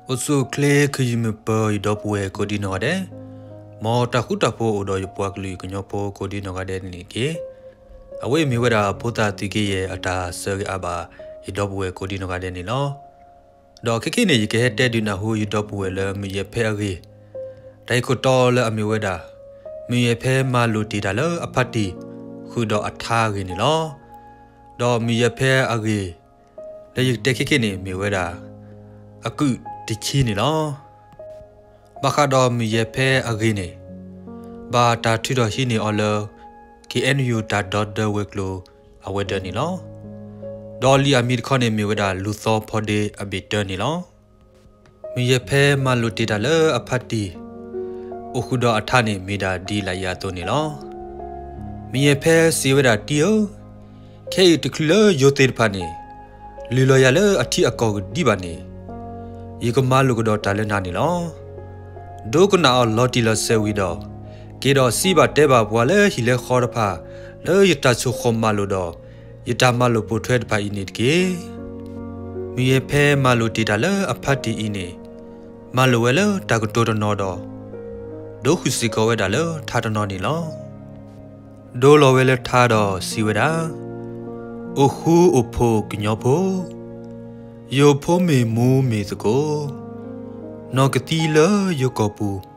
အိၣ်ဆူၣ်အိၣ်ချ့ ခုယမုၢ်ပၢၤ ယဒီပုၢ်ဝဲၢ်ကိးဒံနီၢ်ဂၤဒဲး, မ်တၢ်ဃူတၢ်ဖိးအိၣ်ဒီးယပှၤကလုာ်ကညီဖိကိးဒံနီၢ်ဂၤဒဲးန့ၣ်တက့ၢ်. အဝဲအံၤမ့ၢ်ဝဲဒၣ်ဖိသၣ်သုးက့ယဲၢ်အတၢ်ဆၢဂ့ၤအါဘၣ် ယဒီပုၢ်ဝဲၢ်ကိးဒံနီၢ်ဂၤဒဲးန့ၣ်လီၤ. ဒီးခဲကနံၣ်အံၤ ယကဟဲတဲဒုးနၢ်ဟူယဒီပုၢ်ဝဲၢ်လၢမုၢ်ယဲၢ်ဖဲအဂ့ၢ်, တၢ်ဂ့ၢ်ခိၣ်တီလၢအမ့ၢ်ဝဲဒၣ် မုၢ်ယဲၢ်ဖဲမၤလိာ်တ့ၢ်တၢ်လၢအဖါတံၢ် ဃုာ်ဒီးအထါအဂ့ၢ်န့ၣ်လီၤ. ဒီးမုၢ်ယဲၢ်ဖဲအဂ့ၢ် လၢယကတဲခဲကနံၣ်အံၤမ့ၢ်ဝဲဒၣ် အကုၢ်တဆံန့ၣ်လီၤ. ဘၣ်ဃးဒီးမုၢ်ယဲၢ်ဖဲအဂ့ၢ်န့ၣ် ဘၣ်တၢ်ထုးထီၣ်ဟံးန့ၢ်အီၤလၢ ခ့ၣ်အဲၣ်ယူၣ် တၢ်ဒီသဒၢဝဲၤကျိၤအဝဲၤဒၢးန့ၣ်လီၤ. ဒီးလံာ်အမံၤတခီန့ၣ်မ့ၢ်ဝဲဒၣ် လူၢ်သီဖီဒ့အဘ့ၣ်တၢန့ၣ်လီၤ. မုၢ်ယဲၢ်ဖဲမၤလိာ်တ့ၢ်တၢ်လၢအဖါတံၢ် အိၣ်ဃုာ်ဒီးအထါန့ၣ် မ့ၢ်ဒၣ်ဒ်လၢယၤအသိးန့ၣ်လီၤ. မုၢ်ယဲၢ်ဖဲစံးဝဲဒၣ် တံၢ်ဧၢ, ခဲအံၤတချုးလၢယိၤသ့ၣ်တဖၣ်န့ၣ် လုၢ်လီၤယၤလၢအထံအကီၢ်ကဒံဘၣ်န့ၣ် ယကမၤလိာ်ကဒီးတၢ်လၢနၤန့ၣ်လီၤ. ဒိကနၣ်အီၤလီၤတံၢ်လီၤဆဲးဝံၤဒီး က့ၤဒီးစံးဘၣ်တဲဘၣ်ပှၤလၢဟံၣ်လၢဃီတဖၣ် လၢယတၢ်ဆိၣ်ဃီၣ်မၤလိာ်ဒီး ယတၢ်မၤလိာ်ပိာ်ထွဲတဖၣ်အံၤန့ၣ်တက့ၢ်. မုၢ်ယဲၢ်ဖဲမၤလိာ်တ့ၢ်တၢ်လၢအဖါတံၢ်အံၤန့ၣ် မၤလိာ်ဝဲလၢတၢ်ကတိၤတနီၤဒီး ဒိဃုာ်စ့ၢ်ကီးဝဲဒၣ်လၢထါတနီၤန့ၣ်လီၤ. ဒိလီၤဝဲလၢထါဒီးစံးဝဲဒၣ်, အိၣ်ဃူအိၣ်ဖိးကညီဖိ, ယိၤဖိမ့ၢ်မူမ့ၢ်သကိး, နီၢ်ကသံလၢယိၤကီၢ်ပူၤ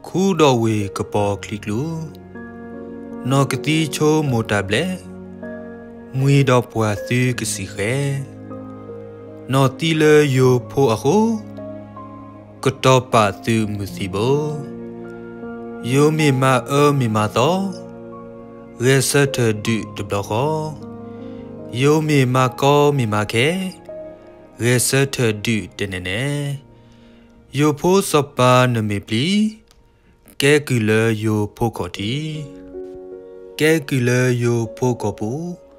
ခူဒီးဝ့ၢ်ကပီၤချံကျူ, နီၢ်ကသံဆိမိၣ်တၢ်ဘျဲး, မှံၤဒီးပှၢ်သုကစံၣ်ဃဲၤ, နီၢ်သံလၢယိၤဖိအဃိ, ကတီၤပာ်သုးမုၢ်သံၣ်ဘိ, ယိၤမ့ၢ်မၤအၢမ့ၢ်မၤသီ, ဂဲၤဆၢထၢၣ်ဒုးတဘျီဃီ, ယိၤမ့ၢ်မၤကီမ့ၢ်မၤခဲ, ဂဲၤဆၢထၢၣ်ဒုးတနဲၣ်နဲၣ်, ယိၤဖိစီၤပၤနမ့ၢ်ပျံၤ, ကဲကုၢ်လၢယိၤဖိခီၣ်ထံး, ကဲကုၢ်လၢယိၤဖိကီၢ်ပူၤ,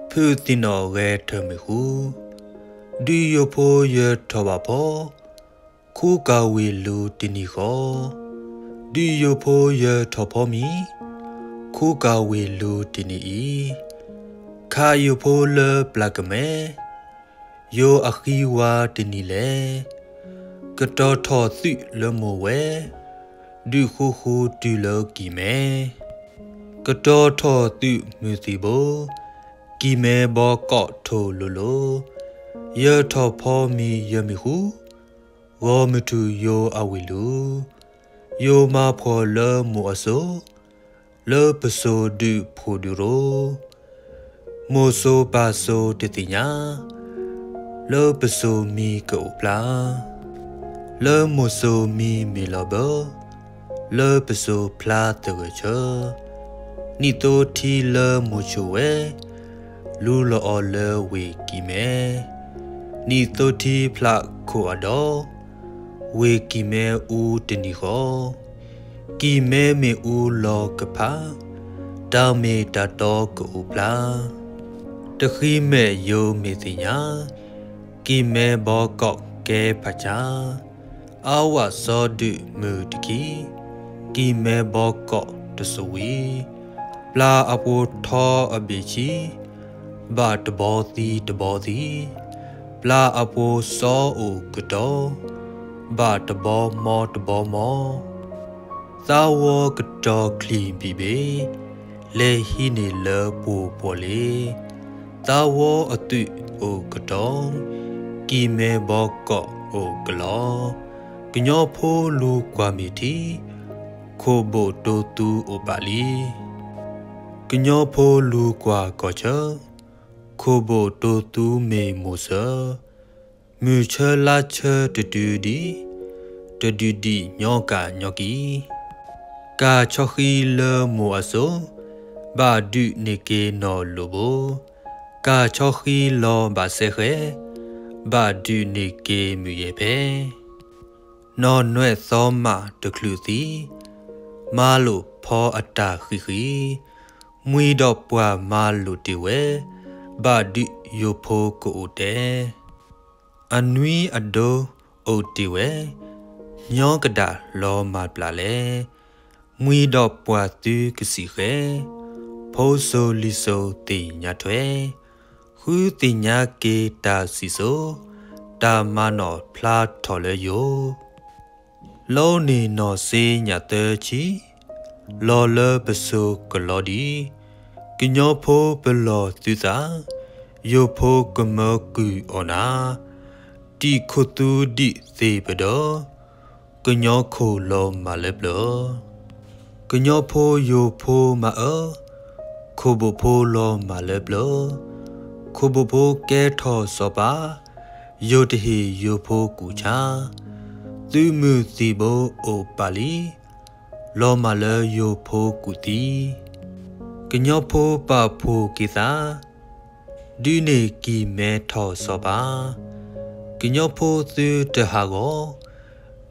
ဖုးသ့ၣ်နီၣ်ဂဲၤထၢၣ်မ့ၣ်ဃူ, ဒုးယိၤဖိယၢၤထီၣ်ဘၣ်ဖီ, ခူကၢ်ဝ့ၢ်လူၤတနံၤဃီ, ဒုးယိၤဖိယၢၤထီၣ်ဖီမံၤ, ခူကၢ်ဝ့ၢ်လူၤတနံၤအံၤ, ခးယိၤဖိလၢပျၢ်ကမဲ, ယိၤအဃံဝါတနံၤလဲၣ်, ကတီၤထီၣ်သုးလၢမိၢ်ဝဲ, ဒုးဃူဃူတုၤလၢကံၢ်မဲ, ကတီၤထီၣ်သုးမုၢ်သံၣ်ဘိ, ကံၢ်မဲဘီကီးထိၣ်လိၤလိၤ, ယၢၤထီၣ်ဖီမံၤယၢၤမ့ၣ်ဃူ, ဂီၤမုၢ်ထူၣ်ယိၤအဝ့ၢ်လူၤ, ယိၤမၤဖှီၣ်လၢမိၢ်အစိၤ, လၢပစိၤဒုးဖှိၣ်ဒုးရိ, မိၢ်စိၤပၢ်စိၤတသ့ၣ်ညါ, လၢပစိၤမံၤကအိၣ်ဖျါ, လၢမိၢ်စိၤမံၤမ့ၢ်လီၤဘၢ, လၢပစိၤဖျါသဂၢၢ်ဆၢ, နံၣ်သိထံလၢမိၢ်ဆိၣ်ဝဲ, လူလီၤအီၤလၢဝ့ၢ်ကံၢ်မဲ, နံၣ်သိထံဖျးခိၣ်အဒီး, ဝ့ၢ်ကံၢ်မဲအူတနံၤဃီ, ကံၢ်မဲမ့ၣ်အူလီၤကဖး, တၢ်မ့ၢ်တၢ်တီကအိၣ်ဖျါ, တဃံမဲာ်ယိၤမ့ၢ်သ့ၣ်ညါ, ကံၢ်မဲဘီကီးကဲဖးဆါ, အါဝးစီဒုးမုၢ်တခံ, ကံၢ်မဲဘီကီးတစိၤဝံၤ, ပျၢ်အပှိၤထီအဘ့ၣ်ဆံ, ဘၣ်တဘီသံတဘီသံ, ပျၢ်အပှိၤစီအိၣ်ကတီၤ, ဘၣ်တဘီမီတဘီမီ, သးဝီကတီၤချံၣ်ဘံၣ်ဘ့ၣ်, လဲၤဟံးန့ၢ်လၢပှိၤပှီၢ်လ့ၤ, သးဝီအသုးအိၣ်ကတီၤ, ကံၢ်မဲဘီကီးအိၣ်ကလီ, ကညီဖိလူၤကွၢ်မ့ၢ်ထံ, ခိၣ်ဘိၣ်တိသူအိၣ်ပာ်လံ, ကညီဖိလူၤကွၢ်ကီၢ်ဆၢ, ခိၣ်ဘိၣ်တိသူမ့ၢ်မိၢ်စၢၤ, မုၢ်ဆၢလါဆၢတတုၤဒံး, တဒုးဒံးညီကၣ်ညီကံ, ကၢ်ဆီဃံလၢမိၢ်အစိၤ, ဘၣ်ဒုးန့ၢ်က့ၤနီၢ်လိၣ်ဘိ, ကၢ်ဆီဃံလီၤဘၣ်စဲဃဲ, ဘၣ်ဒုးန့ၢ်က့ၤမုၢ်ယဲၢ်ဖဲ နီၢ်နွဲၣ်သီမးတချုးသံ, မၤလိာ်ဖီအတၢ်ဃံးဃံး, မှံၤဒီးပှၢ်မၤလိာ်တ့ၢ်ဝဲ, ဘၣ်ဒုးယိၤဖိကအိၣ်တဲ, အနွံအဒိအိၣ်တ့ၢ်ဝဲ, ညီကဒၣ်လီၤမၢ်ပျၢ်လဲၣ်, မှံၤဒီးပှၢ်သုကစံၣ်ဃဲ, ဖိစိၤလံၤစိၤသ့ၣ်ညါထွဲ, ဃုသ့ၣ်ညါက့ၤတၢ်စံၣ်စိၤ, တၢ်မၤနီၣ်ဖျါထီၣ်လၢယိၤ, လီန့ၢ်နီၢ်စ့ညၣ်သၢဆံ, လီၤလၢပစိၤကလီဒံး, ကညီဖိပလီၢ်သုသး, ယိၤဖိကမၢကုၢ်အီၣ်နၤ, တံာ်ခိၣ်သူဒံးသ့ၣ်ပဒီ, ကညီခိၣ်လီၤမၢ်လၢပျၢၤ, ကညီဖိယိၤဖိမၤအၢ, ခိၣ်ဘိၣ်ဖိလီၤမၢ်လၢပျၢၤ, ခိၣ်ဘိၣ်ဖိကဲထီၣ်စီၤပၤ, ယိၤတဟ့ၣ်ယိၤဖိကူၣ်ဆါ, သုးမုၢ်သံၣ်ဘိအိၣ်ပာ်လံ, လီၤမၢ်လၢယိၤဖိကူၣ်သံ, ကညီဖိပာ်ဖှိၣ်က့ၤသး, ဒုးန့ၢ်ကံၢ်မဲထီၣ်စီၤပၤ, ကညီဖိသုတဟးဂီၤ,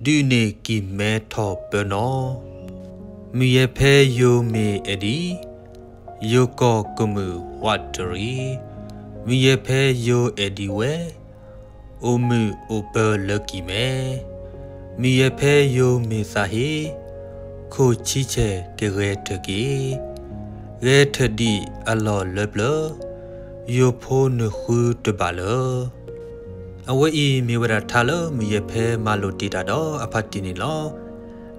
ဒုးန့ၢ်ကံၢ်မဲထီၣ်ပၢနီၤ, မုၢ်ယဲၢ်ဖဲယိၤမ့ၢ်အဲၣ်ဒံး, ယိၤကီၢ်ကမုာ်ဝးတရံး, မုၢ်ယဲၢ်ဖဲယိၤအဲၣ်ဒံးဝဲ, အိၣ်မုာ်အိၣ်ပၢၤလၢကံၢ်မဲ, မုၢ်ယဲၢ်ဖဲယိၤမ့ၢ်သးဟ့, ခိၣ်ဆံဆဲၣ်ကဂဲၤထၢၣ်က့ၤ, ဂဲၤထၢၣ်ဒံးအလီၢ်လၢပျၢၤ, ယိၤဖိနုာ်ဃုတဘၣ်လၢ အဝဲအံၤမ့ၢ်ဝဲဒၣ်ထါလၢမုၢ်ယဲၢ်ဖဲမၤလိာ်တ့ၢ်တၢ်ဒီးအဖါတံၢ်န့ၣ်လီၤ.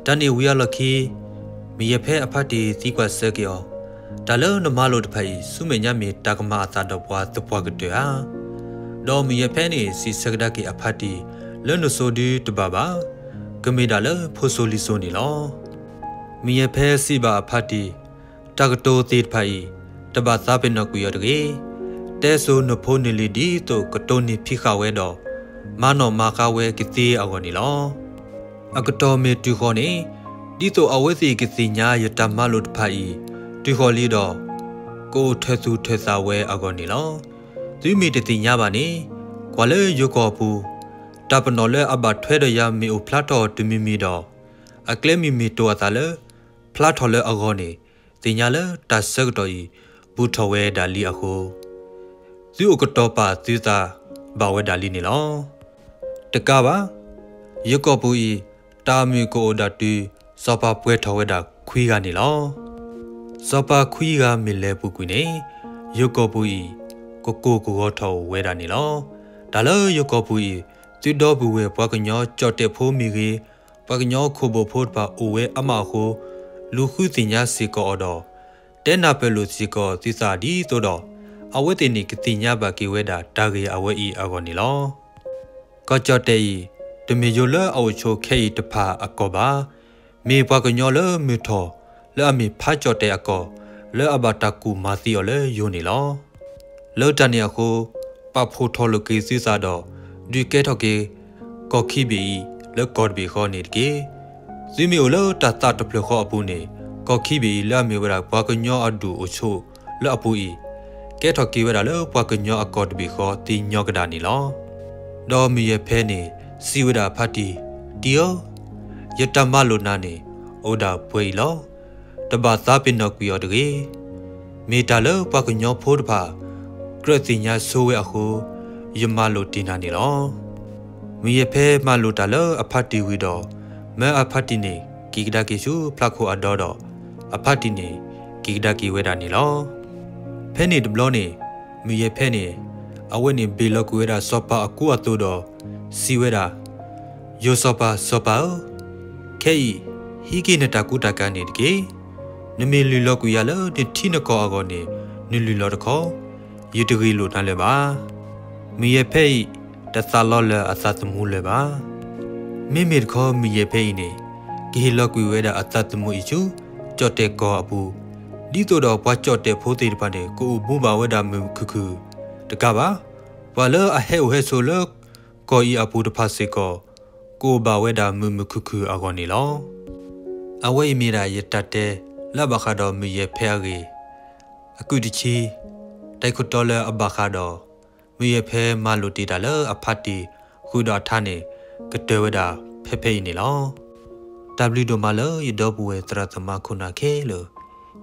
တၢ်န့ၣ်ဝံၤအလီၢ်ခံ, မုၢ်ယဲၢ်ဖဲအဖါတံၢ်သံကွၢ်ဆၢက့ၤအီၤ, တၢ်လၢနမၤလိာ်တဖၣ်အံၤ ဆူမဲာ်ညါမ့ၢ်တၢ်ကမၤအသးဒီးပှၤသပှၢ်ကတၢၢ်ဧါ. ဒီးမုၢ်ယဲၢ်ဖဲန့ၣ် စံးဆၢကဒါက့ၤအဖါတံၢ်, လၢနစိၤဒုတဘၣ်ဘၣ်, ကမ့ၢ်ဒၣ်လၢဖိစိၤလံၤစိၤန့ၣ်လီၤ. မုၢ်ယဲၢ်ဖဲစံးဘၣ်အဖါတံၢ်, တၢ်ကတိၤသ့ၣ်တဖၣ်အံၤ, တဘၣ်သးပ့ၤနီၣ်ကွံာ်အီၤတဂ့ၤ. တဲစိၤနဖိနလံၤဒ်သိးကတိၤန့ၢ်ဖံးဃာ်ဝဲဒီး မၤနီၣ်မၤဃါဝဲကသ့အဂီၢ်န့ၣ်လီၤ. အကတီၢ်မ့ၢ်တုၤဃီၤန့ၣ်, ဒ်သိးအဝဲသ့ၣ်ကသ့ၣ်ညါယတၢ်မၤလိာ်တဖၣ်အံၤ တုၤဃီၤလံဒီး, ကအိၣ်ထၢၣ်သူၣ်ထၢၣ်သးဝဲအဂီၢ်န့ၣ်လီၤ. သုမ့ၢ်တသ့ၣ်ညါဘၣ်န့ၣ်, ကွၢ်လၢယိၤကီၢ်ပူၤ, တၢ်ပနီၣ်လၢအဘၣ်ထွဲဒီးယၤမ့ၢ်အိၣ်ဖျါထီၣ်တမံၤမံၤဒီး, အကျဲမ့ၢ်မ့ၢ်တိၢ်အသးလၢ ဖျါထီၣ်လၢအဂီၢ်န့ၣ်, သ့ၣ်ညါလၢတၢ်ဆၢကတီၢ်အံၤ ဘူးထီၣ်ဝဲဒၣ်လံအဃိ, သုအိၣ်ကတီၤပာ်သုသးဘၣ်ဝဲဒၣ်လံန့ၣ်လီၤ. တကးဘၣ်, ယိၤကီၢ်ပူၤအံၤ တၢ်မုာ်ကအိၣ်ဒၣ်တုၤ စီၤပၤပှဲၤထီၣ်ဝဲဒၣ်ခွံဂၤန့ၣ်လီၤ. စီၤပၤခွံဂၤမ့ၢ်လဲၤပူၤကွံာ်န့ၣ်, ယိၤကီၢ်ပူၤအံၤ ကကိၢ်ကဂီၤထီၣ်ဝဲဒၣ်န့ၣ်လီၤ. တၢ်လၢယိၤကီၢ်ပူၤအံၤ သုဒီပုၢ်ဝဲၢ်ပှၤကညီကၠီၣ်တဲာ်ဖိမ့ၢ်ဂ့ၤ, ပှၤကညီခိၣ်ဘိၣ်ဖိတဖၣ်အိၣ်ဝဲအါမးအဃိ, လူၤဃုသ့ၣ်ညါစ့ၢ်ကီးအီၤဒီး, တဲနၢ်ပၢၢ်လိာ်စ့ၢ်ကီးသုသးဒ်သိးဒီး, အဝဲသ့ၣ်န့ၣ်ကသ့ၣ်ညါဘၣ်က့ၤဝဲဒၣ်တၢ်ဂ့ၢ်အဝဲအံၤအဂီၢ်န့ၣ်လီၤ. ကီၢ်ကၠီၣ်တဲာ်အံၤ တမ့ၢ်ယိၤလၢအအိၣ်ဆိးခဲအံၤတဖၣ်အကီၢ်ဘၣ်. မ့ၢ်ပှၤကညီလၢမုၢ်ထီၣ် လၢအမ့ၢ်ဖးကၠီၣ်တဲာ်အကီၢ် လၢအဘၣ်တၢ်ကူၣ်မၤသံအီၤလၢယိၤန့ၣ်လီၤ. လၢတၢ်န့ၣ်အဃိ, ပာ်ဖှိၣ်ထီၣ်လိာ်က့ၤသုသးဒီး ဒုးကဲထီၣ်က့ၤ ကီၢ်ခံဘ့ၣ်အံၤ လၢကီၢ်တဘ့ၣ်ဃီန့ၣ်တက့ၢ်. သုမ့ၢ်အိၣ်လၢတၢ်သးတဖျၢၣ်ဃီအပူၤန့ၣ်, ကီၢ်ခံဘ့ၣ်အံၤလၢအမ့ၢ်ဝဲဒၣ်ပှၤကညီအဒူၣ်အိၣ်ဆိးလၢအပူၤအံၤ, ကဲထီၣ်က့ၤဝဲဒၣ်လၢပှၤကညီအကီၢ်တဘ့ၣ်ဃီသ့ၣ်ညီကဒၣ်န့ၣ်လီၤ. ဒီးမုၢ်ယဲၢ်ဖဲန့ၣ် စံးဝဲဒၣ်အဖါတံၢ်, တံၢ်ဧၢ, ယတၢ်မၤလိာ်နၤန့ၣ် အိၣ်ဒၣ်ပှဲၤအံၤလီၤ. တဘၣ်သးပ့ၤနီၣ်ကွံာ်အီၤတဂ့ၤ. မ့ၢ်တၢ်လၢပှၤကညီဖိတဖၣ် ကြၢးသ့ၣ်ညါဆိဝဲအဃိ, ယမၤလိာ်တ့ၢ်နၤန့ၣ်လီၤ. မုၢ်ယဲၢ်ဖဲမၤလိာ်တၢ်လၢအဖါတံၢ်ဝံၤဒီး, မၢအဖါတံၢ်န့ၣ်က့ၤကဒါက့ၤဆူဖျါခိၣ်အဒီဒီး, အဖါတံၢ်န့ၣ်က့ၤကဒါက့ၤဝဲဒၣ်န့ၣ်လီၤ. ဖဲန့ၣ်တဘျီန့ၣ်, မုၢ်ယဲၢ်ဖဲန့ၣ် အဝဲန့ၣ်ဘ့ၣ်လီၤကွံာ်ဝဲဒၣ်စီၤပၤအကူအသိးဒီး စံးဝဲဒၣ်, ယိၤစီၤပၤ, စီၤပၤဧၢ, ခဲအံၤ ဟံးက့ၤနတၢ်ကူတၢ်ကၤန့ၣ်တက့ၢ်. နမ့ၢ်လုၢ်လီၤကွံာ်ယၤလၢနထံနကီၢ်အဂီၢ်န့ၣ် နလုၢ်လီၤတခီ, ယတဂ့ၢ်လိာ်နၤလၢၤဘၣ်. မုၢ်ယဲၢ်ဖဲအံၤ တသးလီလၢၤအသးသမူလၢၤဘၣ်. မ့မ့ၢ်တခီမုၢ်ယဲၢ်ဖဲအံၤန့ၣ် ကဟ့ၣ်လီၤကွံာ်ဝဲဒၣ်အသးသမူအံၤဆူ ကၠီၣ်တဲာ်ကီၢ်အပူၤ, ဒ်သိးဒီးပှၤကၠီၣ်တဲာ်ဖိသ့ၣ်တဖၣ်န့ၣ် ကအိၣ်ဘူးဘၣ်ဝဲဒၣ်မုာ်မုာ်ခုၣ်ခုၣ်, တကးဘၣ်, ပှၤလၢအဟဲအိၣ်ဟဲဆိးလၢကီၢ်အံၤအပူၤတဖၣ်စ့ၢ်ကီး ကအိၣ်ဘၣ်ဝဲဒၣ်မုာ်မုာ်ခုၣ်ခုၣ်အဂီၢ်န့ၣ်လီၤ. အဝဲအံၤမ့ၢ်ဒၣ်ယတၢ်တဲလၢအဘၣ်ဃးဒီးမုၢ်ယဲၢ်ဖဲအဂ့ၢ်, အကုၢ်တဆံ, တၢ်အံၤခိၣ်တီလၢအဘၣ်ဃးဒီး မုၢ်ယဲၢ်ဖဲမၤလိာ်တ့ၢ်တၢ်လၢအဖါတံၢ်ဃုာ်ဒီးအထါန့ၣ် ကတၢၢ်ဝဲဒၣ်ဖဲဖဲအံၤန့ၣ်လီၤ. တၢ်ဘျုးဒိၣ်မးလၢယဒီပုၢ်ဝဲၢ်သရၣ်သမါခိၣ်နၢ်ခဲလၢာ်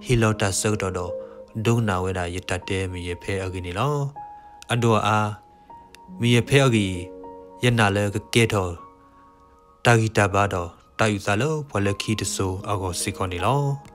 ဟ့ၣ်လီၤတၢ်ဆၢကတီၢ်ဒီး ဒိကနၣ်ဝဲဒၣ်ယတၢ်တဲမုၢ်ယဲၢ်ဖဲအဂ့ၢ်န့ၣ်လီၤ. အဒိၣ်အအါ, မုၢ်ယဲၢ်ဖဲအဂ့ၢ်အံၤ ယနာ်လၢကကဲထီၣ် တၢ်ဂံၢ်တၢ်ဘါဒီးတၢ်အုၣ်သးလၢပှၤလၢခံတစိၤအဂီၢ်စ့ၢ်ကီးန့ၣ်လီၤ.